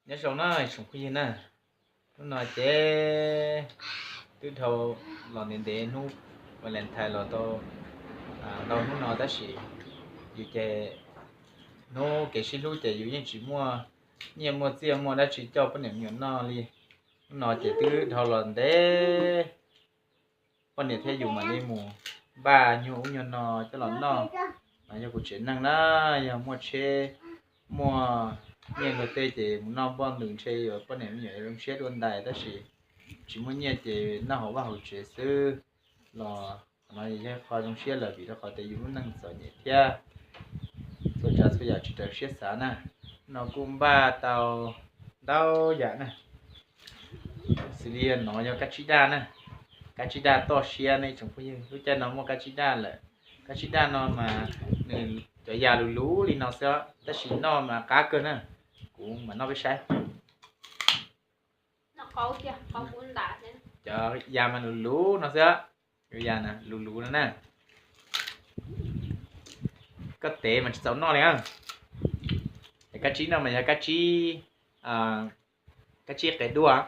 Nyob zoo na tsoom phooj ywg na, hnub no ces twb dhau los ntev ntev hnub Valentine los tau ntau hnub no tab sis yus ces hnub kev sib hlub ces yus yeej tsis muaj nyiaj muaj txiaj muaj dab tsi coj poj niam me nyuam noj li. Hnub no ces twb dhau los ntev, poj niam thiab yus mam li mus npaj nyuag ub nyuag no coj los noj. Mas yog kuv tsev neeg na, yog muaj tsheb muaj nyiaj luag tej ces mus noj npoj ntws ntshe yuav poj niam me nyuam zoo siab dua ntais, tab sis tsis muaj nyiaj ces noj hauv vaj hauv tsev xwb los qhov no yog qho zoo siab lawm vim rau qhov tias yus lub neej txom nyem thiab txhua tsav txhua yam tsis raws siab xav na. No kuj npaj tau ntau yam na, xws li no yog kab tsib daj na, kab tsib daj toj siab ne tsoom phooj ywg, lub caij no muaj kab tsib daj lawm. Kab tsib daj no mas nws cov yam luv luv li no xwb tab sis noj mas qab kawg na, kuv mam noj peb saib. Cov yam mas luv luv no xwb, yam luv luv no na, koj tev mas tsis txaus noj li. Kab tsib no mas yog kab tsib, kab tsib qe duaj.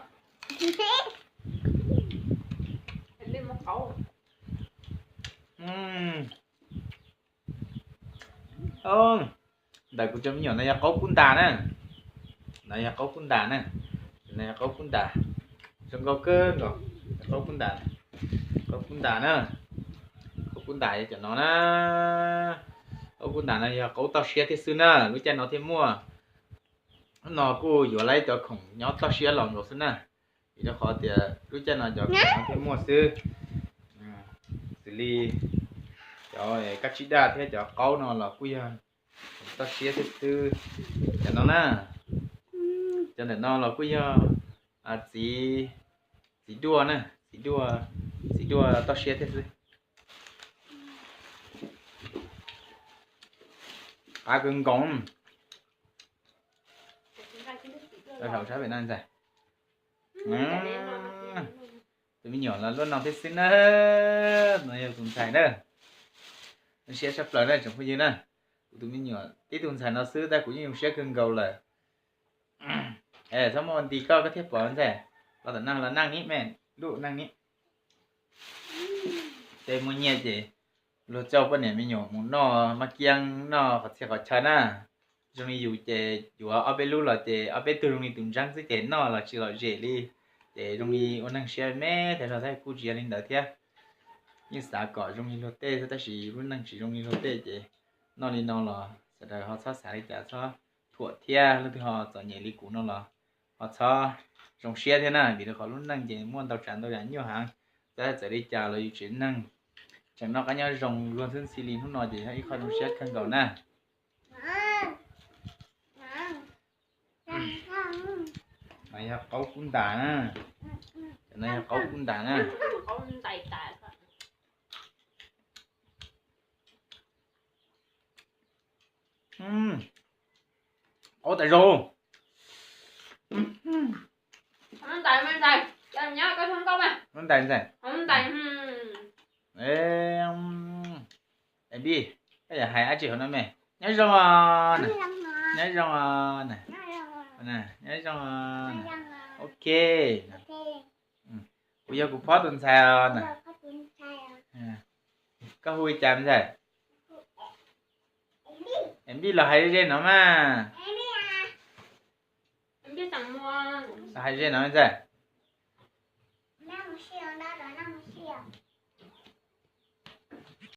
Ntawm kuv cov me nyuam no yog qaub kub ntas na, no yog qaub kub ntas na, no yog qaub kub ntas, zoo nkauj kawg nkaus, qaub kub ntas, qaub kub ntas na, qaub kub ntas yog cov no na, qaub kub ntas no yog qaub toj siab thiab xwb na, lub caij no thiaj muaj. Hnub no kuj yuav lawv cov khoom nyob toj siab los nkaus xwb na, vim rau qhov tias lub caij no cov khoom no thiaj muaj xwb. Xws li cov kab tsib daj thiab cov qaub no los kuj yog toj siab thiab xwb. Cov no na, cov ntawm no los kuj yog txiv, txiv duaj na, txiv duaj, txiv duaj toj siab thiab xwb. Qab kawg nkaus. Tus me nyuam los luaj no thiab xwb na, no yog tus ntxhais na. Zoo siab tshaj plaws na tsoom phooj ywg na, kuv tus me nyuam tib tug ntxhais no xwb tab kuv yeej zoo siab kawg nkaus lawm. Txhob muaj nti koj, koj thiaj pom ntxhais. Los tom neeg los neej ni me, luj neej ni. Tej muaj nyiaj ces luag coj poj niam me nyuam mus noj maj kiab noj qhov txhia qhov chaw na. Zoo li yus ces yuav ob peb lub los ces ob peb tug zoo li tus ntseeb xwb ces noj los tsis lom zem li. Ces zoo li ua neeg siab me thiab los tab kuj tsis yog li ntawd thiab. Yeej xav kom zoo li luag tej xwb tab sis lub neej tsis zoo li luag tej ces noj li no los sawv daws ho txhob xav li cas, txhob thuam thiab. Leej twg ho txom nyem li kuv no los ho txhob zoo siab thiab na, vim rau qhov lub neej ces muaj ntau tsav ntau yam nyuaj heev. Tab txawm li cas los yus tsev neeg tseem noj qab nyob zoo luag xwb ntxhi li hnub no ces yog ib qho zoo siab kawg nkaus na. No yog qaub kub ntas na, no yog qaub kub ntas na. Qaub tas zog. Ntais ntxhais. Npij, koj yog hais dab tsi hauv no me? Nyob zoo os, nyob zoo os, nyob zoo os. Ok, kuv yog kuv phob tus ntxhais os na. Koj hu li cas ntxhais? Npij los hais ze no mas. Los hais ze no ntxhais.